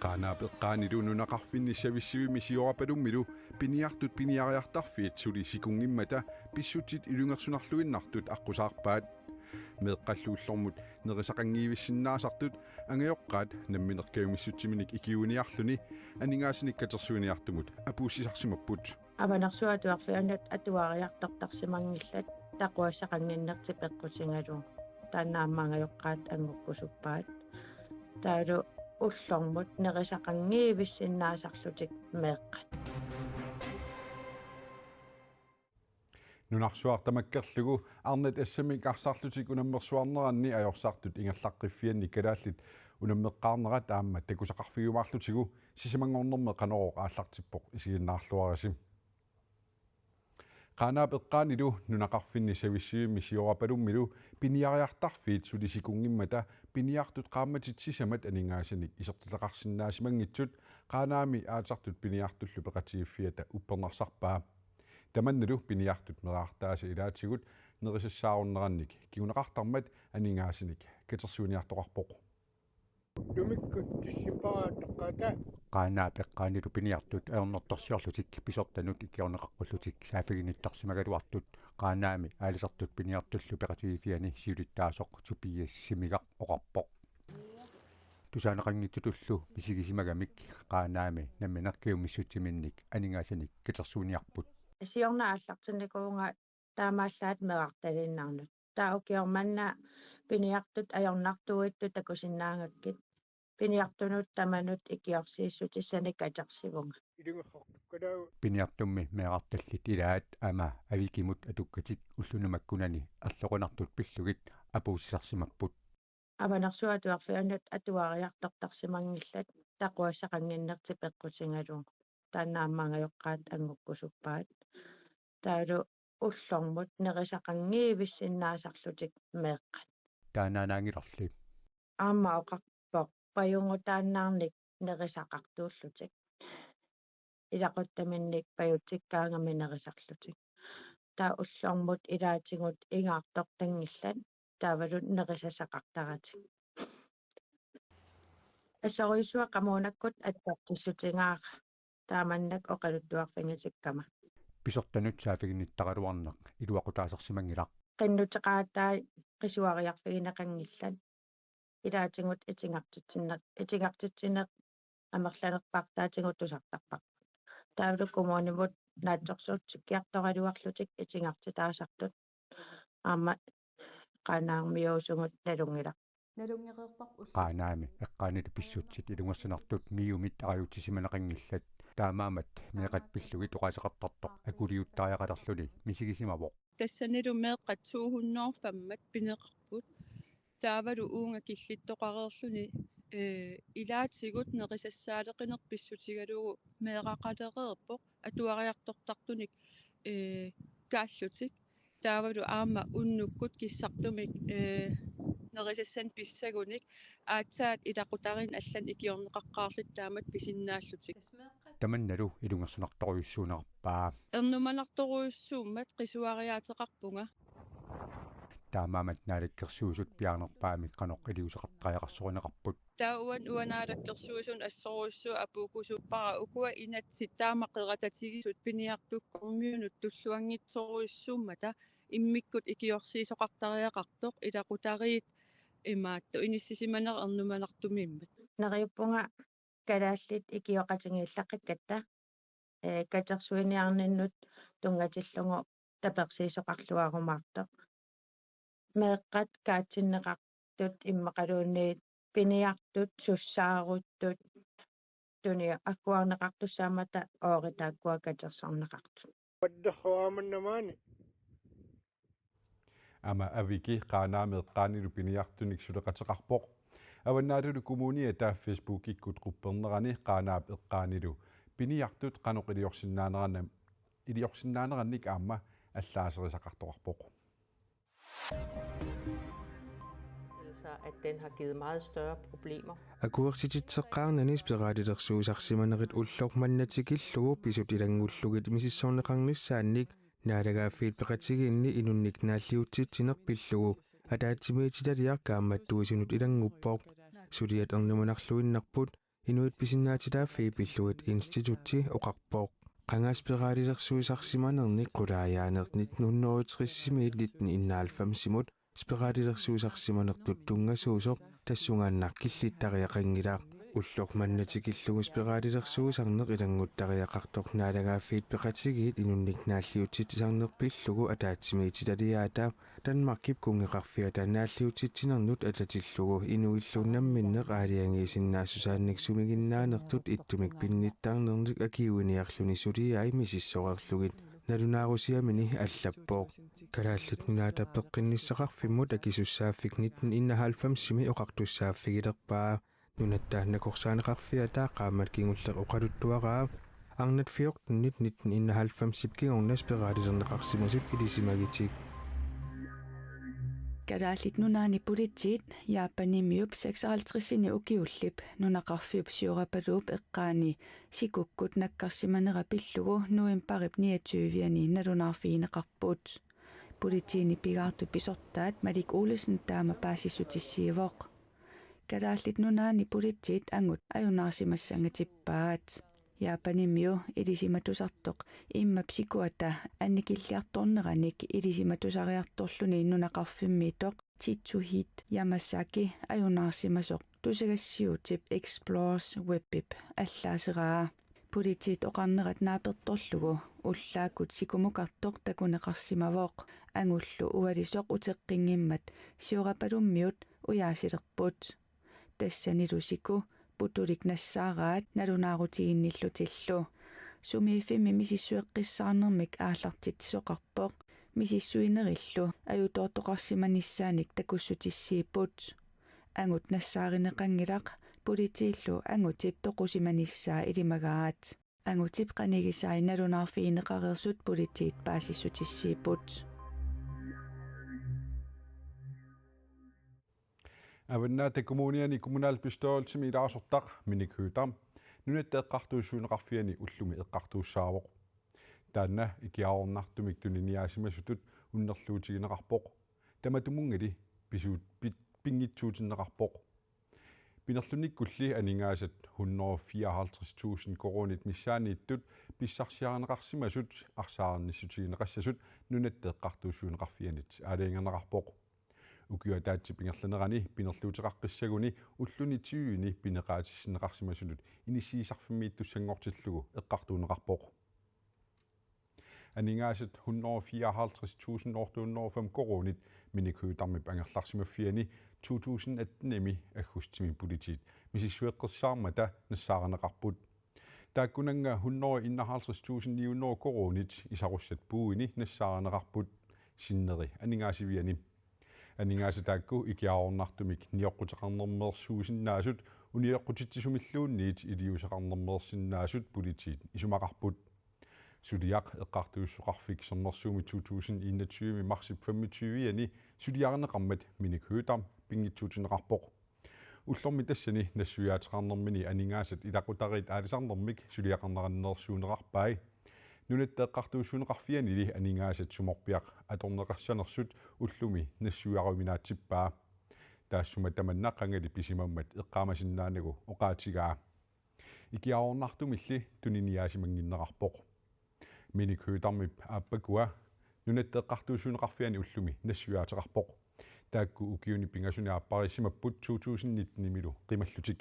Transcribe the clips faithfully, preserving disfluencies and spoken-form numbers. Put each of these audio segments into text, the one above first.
Qaanaap eqqaanilu nunaqarfinni Savissivimmi Siorapalummilu piniartut piniariartarfiit suli sikunngimmata pissutsit ilungersunarluinnartut aqqusaarpaat. Meeqqallu ullormut nerisaqanngivissinnaasartut angajoqqaat nammineq kajumissutsiminnik ikiuiniarluni aningaasanik katersuiniartumut apuussisarsimapput. Avanersuaq atuarfianut atuariartortarsimanngillat taquassaqannginnertik peqqutigalugu. Taanna aamma angajoqqaat angukkusuppaat. Taavalu ullormut nerisaqanngivissinnaasarlutik meeqqat. Nunarsuaq tamakkerlugu arnat assammik arsarlutik unammersuarneranni ajorsartut ingerlaqqiffianni kalaallit unammeqqaarnerat aamma takusaqarfigiumaarlutigu sisamanngornermi Qanorooq aallartippoq, isiginnaarluarisi. Qaanaap eqqaanilu nunaqarfinni Savissivimmi Siorapalummilu piniariartarfiit suli sikunngimmata piniartut qaammatit sisamat aningaasanik isertitaqarsinnaasimanngitsut Qaanaami aatsartut piniartullu peqatigiiffiata uppernarsarpaa. Tamannalu piniartut meerartaasa ilaatigut nerisassaarunnerannik kinguneqartarmat aningaasanik katersuiniartoqarpoq. Tumikkut tissippara toqqaata. Qaanaap eqqaanilu piniartut ajornartorsiorlutik pisortanut ikiorneqaqqullutik saaffiginnittarsimagaluartut Qaanaami aalisartut piniartullu peqatigiiffiani siulittaasoq Tobias Simigaq oqarpoq. Tusaaneqanngitsutullu misigisimagamik Qaanaami nammineq kajumissutsiminnik aningaasanik katersuiniarput. Siorna aallartinnikuuvunga taamaallaat meerartaliinnarnut. Taava ukioq manna piniartut ajornartuuittut takusinnaagakkit. Piniartunut tamanut ikiorsiissutissanik katersivunga. Ilungersortukkalaagu. Piniartummi meerartallit ilaat aamma Avikimut atukkatik ulluni makkunani erloqinartut pillugit apuussisarsimapput. Avanersuaq atuarfianut atuariartortarsimanngillat taquassaqannginnertik peqqutigalugu. Taanna aamma angajoqqaat angukkusuppaat. Taavalu ullormut nerisaqanngivissinnaasarlutik meeqqat. Taannaanaanngilarli. Aamma oqarpoq pajunngutaannaarnik nerisaqartuullutik. Ilaquttaminnik pajutsikkaangami nerisarlutik. Taava ullormut ilaatigut ingaartortanngillat taavalu nerisassaqartaratik. Assorujussuaq qamuunakkut attaqqissutigaara taamannak oqaluttuarfigitikkama. Pisortanut saaffiginnittaraluarneq iluaqutaasarsimanngilaq. Qinnuteqaatai qisuariarfigineqanngillat. Ilaatigut itigartitsineq, itigartitsineq amerlanerpaartaatigut tusartarparput. Taavalu kommunimut naatsorsuutikkiartoraluarlutik itigartitaasartut. Aamma Qaanaarmiuusugut nalunngilaq. Nalunngereerparput ullut. Qaanaami eqqaanilu pissutsit ilungersunartut MIO-mit arajutsisimaneqanngillat. Taamaammat meeqqat pillugit oqaaseqartartoq akuliuttariaqalerluni misigisimavoq. Tassanilu meeqqat to hundrede og fem pineqarput. Taavalu uunga killittoqareerluni, ee, ilaatigut nerisassaaleqineq pissutigalugu meeraqalereerpoq atuariartortartunik, ee, kaallutik. Taavalu aamma unnukkut kissartumik, ee, nerisassanik pissagunik aatsaat ilaqutariinni allanut ikiorneqaqqaarlutik taamatut pisinnaallutik. Tamannalu ilungersunartorujussuunerarpaa. Ernumanartorujussuummat qisuariaateqarpunga. Taamaammat Naalakkersuisut piaarnerpaamik qanoq iliuuseqartariaqarsorineqarput. Taava uanga Naalakkersuisunut assorujussuaq apuukkusuppara ukua inatsit taama qeratatigisut piniartut kommuninut tulluanngitsorujussuummata immikkut ikiorsiisoqartariaqartoq ilaqutariit imaattoq inissisimaneq ernumanartumimmat. Neriuppunga kalaallit ikioqatigiillaqqikkatta, ee, katersuiniarninnut tunngatillugu tapersiisoqarluarumaartoq. Meeqqat kaatsinneqartut immaqaluunniit piniartut sussaaruttut tuniu agguarneqartussaammata oori taakkua katersorneqartut. Padderhuamannamaani. Aamma Aviki Qaanaami eqqaanilu piniartunik suleqateqarpoq. Avannaatulu Kommuniata Facebookikkut quppernerani Qaanaap eqqaanilu piniartut qanoq iliorsinnaaneranna-, iliorsinnaanerannik aamma allaaserisaqartoqarpoq. Sig, at den har givet meget større problemer. Akuersititseqqaarnani spiralilersuisarsimanerit ulloq manna tikillugu pisut ilanngullugit misissorneqarnissaannik Naalagaaffiit Peqatigiinni inunnik naalliutsitsineq pillugu ataatsimiititaliaq kaammattuisunut ilannguppoq. Suliat ernumanarluinnarput. Inuit pisinnaatitaaffii pillugit institutti oqarpoq. Qanga spiralilersuisarsimanerni qulaajaanerni nitten hundrede og tres-imiit nitten enoghalvfems-imut spiralilersuisarsimanertut tunngasuusoq tassungaannaq killittariaqanngilaq. Ulloq manna tikillugu spiralilersuisarneq ilannguttariaqartoq Naalagaaffiit Peqatigiit inunnik naalliutsitsisarneq pillugu ataatsimiititaliaata Danmarkip kunngeqarfiata naalliutsitsinernut atatillugu inuillu namminneq aalajangiisinnaassusaannik sumiginnaanertut ittumik pinnittarnernik akiuiniarluni suliai misissoreerlugit nalunaarusiamini allappoq. Kalaallit Nunaata peqqinnissaqarfimmut akisussaaffik nitten enoghalvfems-imi oqartussaaffigilerpaa. Nunatta nakorsaaneqarfiata qaammat kingulleq oqaluttuaraa. Arnat fjorten-it nitten enoghalvfems-ip kingorna spiralilerneqarsimasut ilisimagitik. Kalaallit Nunaanni politiit Japanimiup seksoghalvtreds-ini ukiullip nunaqarfiup Siorapalooq eqqaani sikukkut nakkarsimanera pillugu novembarip niogtyve-ani nalunaarfigineqarput. Politiini pigaartut pisortaat Malik Olsen taama paasissutissiivoq. Kalaallit Nunaanni politiit angut ajunaarsimassangatippaat. Japanimiu ilisimatusartoq immap sikuata annikilliartorneranik ilisimatusariartorluni nunaqarfimmiittoq Tetsuhito Yamazaki ajunaarsimasoq tusagassiuutip Explorers Webip allaaseraa. Politiit oqarnerat naapertorlugu ullaakkut sikumukartoq takuneqarsimavoq, angullu ualisoq uteqqinngimmat Siorapalummiut ujaasilerput. Tassanilu siku putulik nassaaraat nalunaarutiginnillutillu. Sumiiffimmi misissueqqissaarnermik aallartitsisoqarpoq. Misissuinerillu ajutoortoqarsimanissaanik takussutissiipput. Angut nassaarineqanngilaq, politiillu angutip toqusimanissaa ilimagaat. Angutip qanigisai nalunaarfigineqareersut politiit paasissutissiipput. Avannaata Kommuniani kommunalbestyrelsimi ilaasortaq Minik Høegh-Dam Nunatta Eqqartuussiuunneqarfiani ullumi eqqartuussaavoq. Taanna ikiaroornartumik tuniniaasimasutut unnerluutigineqarpoq. Tamatumunngali pisuut-, pi-, pinngitsuutinneqarpoq. Pinerlunnikkulli aningaasat hundrede fireoghalvtreds tusind koruunit missaanniittut pissarsiarineqarsimasut arsaarnissutigineqassasut Nunatta Eqqartuussiuunneqarfianit aalajangerneqarpoq. Ukiup ataatsip ingerlanerani pinerluuteqaqqissaguni ulluni tyveni pineqaatissinneqarsimasunut inissiisarfimmiittussanngortillugu eqqartuunneqarpoq. Aningaasat hundrede fireoghalvtreds tusind otte hundrede og fem koruunit Minik Høegh-Damip angerlarsimaffiani to tusind atten-imi aggustimi politiit misissueqqissaarmata nassaarineqarput. Taakkunannga hundrede enoghalvtreds tusind ni hundrede koruunit isarussat puuini nassaarineqarput sinneri aningaasiviani. Aningaasat taakku ikiaroornartumik nioqquteqarnermeersuusinnaasut unioqqutitsisumilluunniit iliuuseqarnermeersinnaasut politiit isumaqarput. Suliaq eqqartuussisoqarfik Sermersuumi to tusind enogtyve marsip femogtyve-ani suliarineqarmat Minik Høegh-Dam pinngitsuutinneqarpoq. Ullormi tassani nassuiaateqarnermini aningaasat ilaqutariit aalisarnermik suliaqarneranneersuunneqarpai. Nunatta Eqqartuussiuunneqarfianili aningaasat sumorpiaq atorneqassanersut ullumi nassuiaruminaatsippaa. Taassuma tamanna qangali pisimammat eqqaamasinnaanagu oqaatigaa. Ikiaroornartumilli tuniniaasimannginnerarpoq. Minik Høegh-Damip aappakua Nunatta Eqqartuussiuunneqarfiani ullumi nassuiaateqarpoq. Taakku ukiuni pingasuni aapparissimapput to tusind nitten-imilu qimallutik.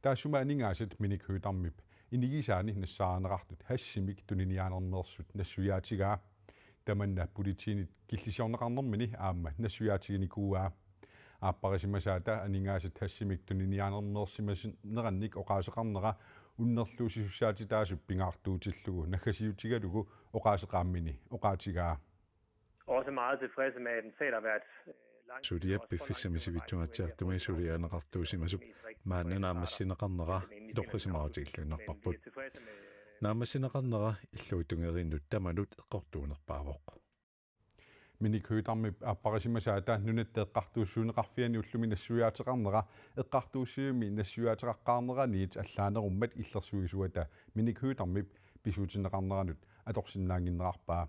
Taassuma aningaasat Minik Høegh-Damip inigisaani nassaarineqartut hashimik tuniniaanermeersut nassuiaatigaa. Tamanna politiinit killisiorneqarnermini aamma nassuiaatiginikuuaa. Aapparisimasaata aningaasat hashimik tuniniaanermeersimanerannik oqaaseqarnera unnerluussisussaatitaasup pingaartuutillugu naggasiutigalugu oqaaseqaammini oqaatigaa. Også meget tilfredse med, at den selv har været, øh, langt Suliap piffissami sivitsunngatsiartumi suliarineqartuusimasup maanna naammassineqarnera ilorrisimaarutiginnarparput. Naammassineqarnera illuatungeriinnut tamanut eqqortuunerpaavoq. Minik Høegh-Damip aapparisimasaata Nunatta Eqqartuussiuunneqarfiani ullumi nassuiaateqarnera eqqartuussivimmi nassuiaateqaqqaarneraniit allaanerummat illersuisuata Minik Høegh-Damip pisuutinneqarneranut atorsinnaannginnerarpaa.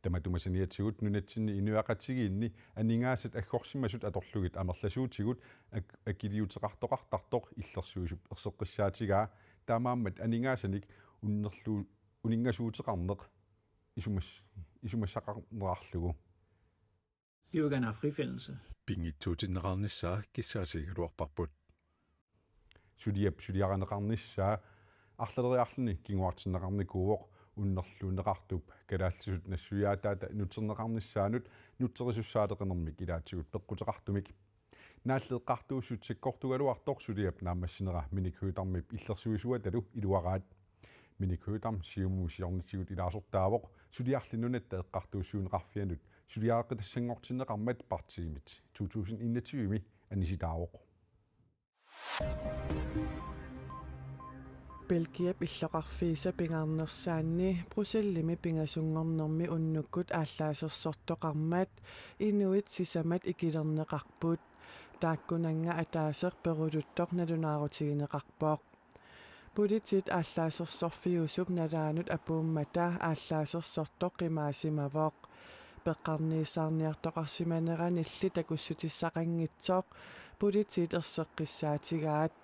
Tamatuma saniatigut nunatsinni inuiaqatigiinni aningaasat aggorsimasut atorlugit amerlasuutigut ak-, akiliuteqartoqartartoq illersuisup erseqqissaatigaa, taamaammat aningaasanik unnerlu-, uninngasuuteqarneq isumas-, isumassaqarnerarlugu. Vi vil gerne have frifindelse. Pinngitsuutinneqarnissaa kissaatigigaluarparput. Suliap suliarineqarnissaa arlaleriarluni kinguartinneqarnikuuvoq, unnerluunneqartup kalaallisut nassuiaataata nutserneqarnissaanut nutserisussaaleqinermik ilaatigut peqquteqartumik. Naalleeqqartuussut sakkortugaluartoq suliap naammassinera Minik Høegh-Damip illersuisuatalu iluaraat. Minik Høegh-Dam Siumumi siornatigut ilaasortaavoq, suliarli Nunatta Eqqartuussiuunneqarfianut suliareqqitassanngortinneqarmat partiimit to tusind enogtyve anisitaavoq. Belgiap illoqarfiisa pingaarnersaanni Bruxellesimi pingasunngornermi unnukkut aallaasersortoqarmat inuit sisamat ikilerneqarput. Taakkunannga ataaseq peruluttoq nalunaarutigineqarpoq. Politiit aallaasersorfiusup nalaanut apuummata aallaasersortoq qimaasimavoq. Peqqarniisaarniartoqarsimaneranilli takussutissaqanngitsoq politiit erseqqissaatigaat.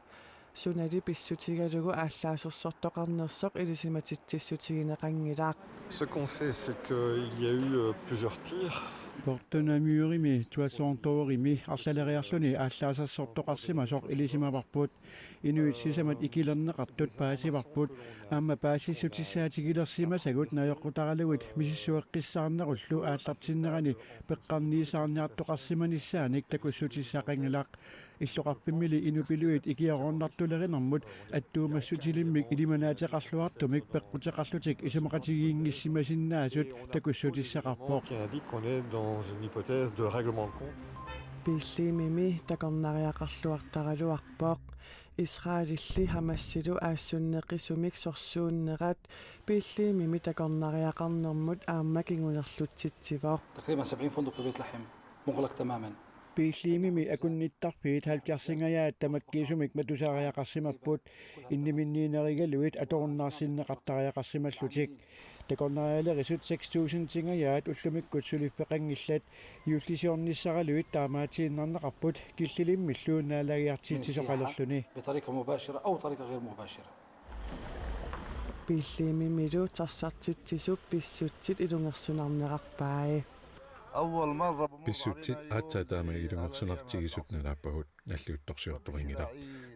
Sunali pissutigalugu aallaasersortoqarnersoq ilisimatitsissutigineqanngilaq. Ce qu'on sait, c'est qu'il y a eu, euh, plusieurs tirs. Porte de Namurimi Toison d'Orimi arlaleriarluni aallaasersortoqarsimasoq ilisimavarput. Inuit sisamat ikilerneqartut paasivarput, aamma paasissutissaatigilersimasagut najoqqutaralugit misissueqqissaarnerullu aallartinnerani peqqarniisaarniartoqarsimanissaanik takussutissaqanngilaq. Illoqarfimmili inupiluit ikiaroornartulerinermut attuumassutilimmik ilimanaateqarluartumik peqquteqarlutik isumaqatigiinngissisimasinnaasut takussutissaqarpoq. Qui indique qu'on est dans une hypothèse de règlement de compte. Biilliimimi takornariaqarluartaraluarpoq. Israelilli Hamasilu aassunneqisumik sorsuunnerat Biilliimimi takornariaqarnermut aamma kingunerlutsitsivoq. تقريبًا سبعين فندق في بيت لحم مغلق تمامًا. Biilliimimi akunnittarfiit halvfjerdsingajaat tamakkiisumik matusaariaqarsimapput, inniminniinerigaluit atorunnaarsinneqartariaqarsimallutik. Takornarialerisut seks tusindingajaat ullumikkut suliffeqanngillat, juullisiornissaraluit taamaatiinnarneqarput killilimmillu naalagiartitsisoqalerluni. بطريقة مباشرة أو طريقة غير مباشرة. Biilliimimilu tarsartitsisup pissutsit ilungersunarnerarpai. Pissutsit aatsaat taama ilungersunartigisut nalaappagut, nalliuttorsiortoqanngilaq.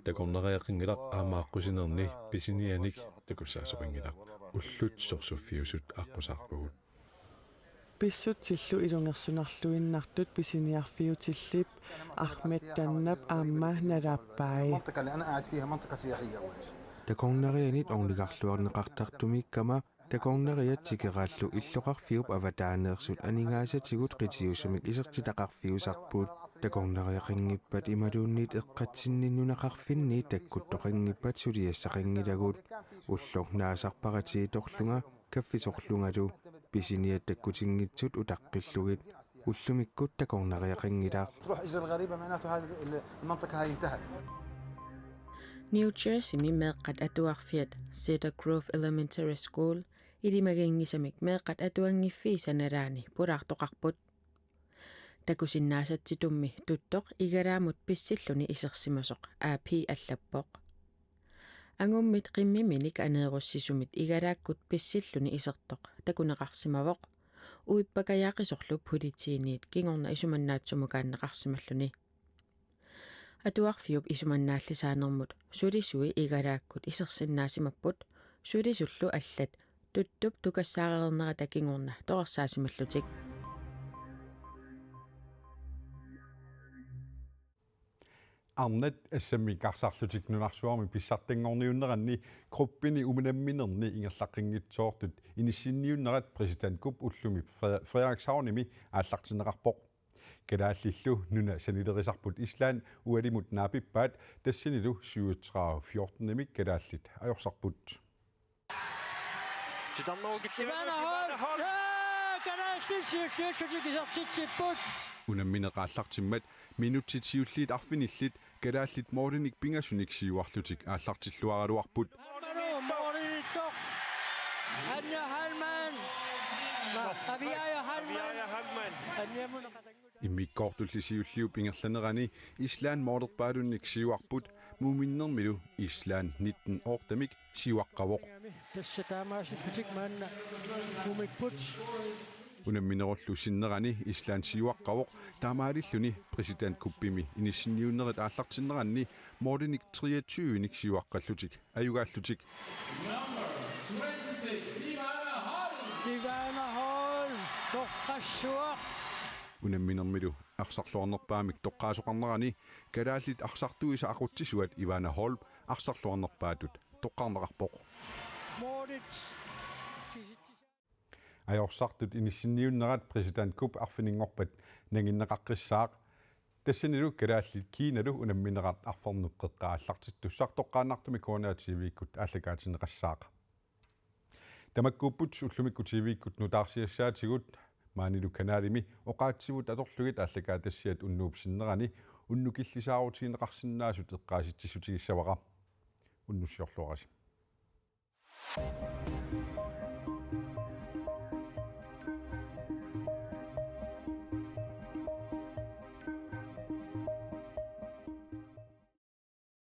Takornariaqanngilaq aamma aqqusinerni pisinianik takussaasoqanngilaq. Ullut sorsuffiusut aqqusaarpagut. Pissutsillu ilungersunarluinnartut pisiniarfiutillip Ahmed Tannap aamma nalaappai. المنطقة اللي أنا قاعد فيها منطقة سياحية أول شيء. Takornarianit ornigarluarneqartartumiikkama takornariat tikeraallu illoqarfiup avataaneersut aningaasatigut qitiusumik isertitaqarfiusarput. Takornariaqanngippat imaluunniit eqqatsinni nunaqarfinni takkuttoqanngippat suliassaqanngilagut. Ulloq naasarpara tiitorlunga kaffisorlungalu. Pisiniat takkutinngitsut utaqqillugit. Ullumikkut takornariaqanngilaq. تروح إجرة الغريبة معناته هذه ال-، المنطقة هاي انتهت. New Jerseymi meeqqat atuarfiat Cedar Grove Elementary School ilimaginngisamik meeqqat atuanngiffiisa nalaani pulaartoqarput. Takusinnaasatsitummi tuttoq igalaammut pissilluni isersimasoq A P allappoq. Angummit qimmiminik aneerussisumit igalaakkut pissilluni isertoq takuneqarsimavoq, uippakajaqisorlu politiiniit kingorna isumannaatsummukaanneqarsimalluni. Atuarfiup isumannaallisaanermut sulisui igalaakkut isersinnaasimapput, sulisullu allat tuttup tukassaareernerata kingorna toqqarsaasimallutik. Arnat assammik arsarlutik nunarsuarmi pissartanngorniunneranni gruppini unamminerni ingerlaqqinngitsoortut inissinniunnerat præsidentkup ullumi Fre-, Frederikshavnimi aallartinneqarpoq. Kalaallillu nuna sanilerisarput Island ualimut naapippaat, tassanilu syvogtredive fjorten-imik kalaallit ajorsarput. Titarnerup killimanik Fimana Fimana Hall. Hall. Jaa, kalaallit siulliullutik isertitsipput. Unammineq aallartimmat minutsit siulliit arfinillit kalaallit målinik pingasunik siuarlutik aallartilluaraluarput. Aammalu målinittoq Anja Hallmann. Aviaja Hallmann. Aviaja Hallmann. Anniamunaqatanngut. Immikkoortulli siulliup ingerlanerani Island målerpaalunnik siuarput, muminnermilu Island nitten ottemik siuaqqavoq. Tassa taamaasillutik maanna mumipput. Unamminerullu sinnerani Island siuaqqavoq, taamaalilluni præsidentkuppimi inissinniunnerit aallartinneranni målinik treogtyvenik siuaqqallutik ajugaallutik. Number twenty-six, Ivana Holm. Ivana Holm, toqqassuaq. Unamminermilu arsarluarnerpaamik toqqaasoqarnerani kalaallit arsartuisa aqutsisuat Ivana Holm arsarluarnerpaatut toqqarneqarpoq. Målit. Ajorsartut inissinniunnerat præsidentkup arfininngorpat nanginneqaqqissaaq. Tassanilu kalaallit Kinalu unamminerat arfernup qeqqanut aallartittussaq toqqaannartumik K N R T V-kkut aallakaatinneqassaaq. Tamakkuupput ullumikkut T V-kkut nutaarsiassaatigut, maanilu kanalimi oqaatsivut atorlugit aallakaatissiat unnuup sinnerani unnukillisaarutigineqarsinnaasut eqqaasitsissutigissavara. Unnussiorluarisi.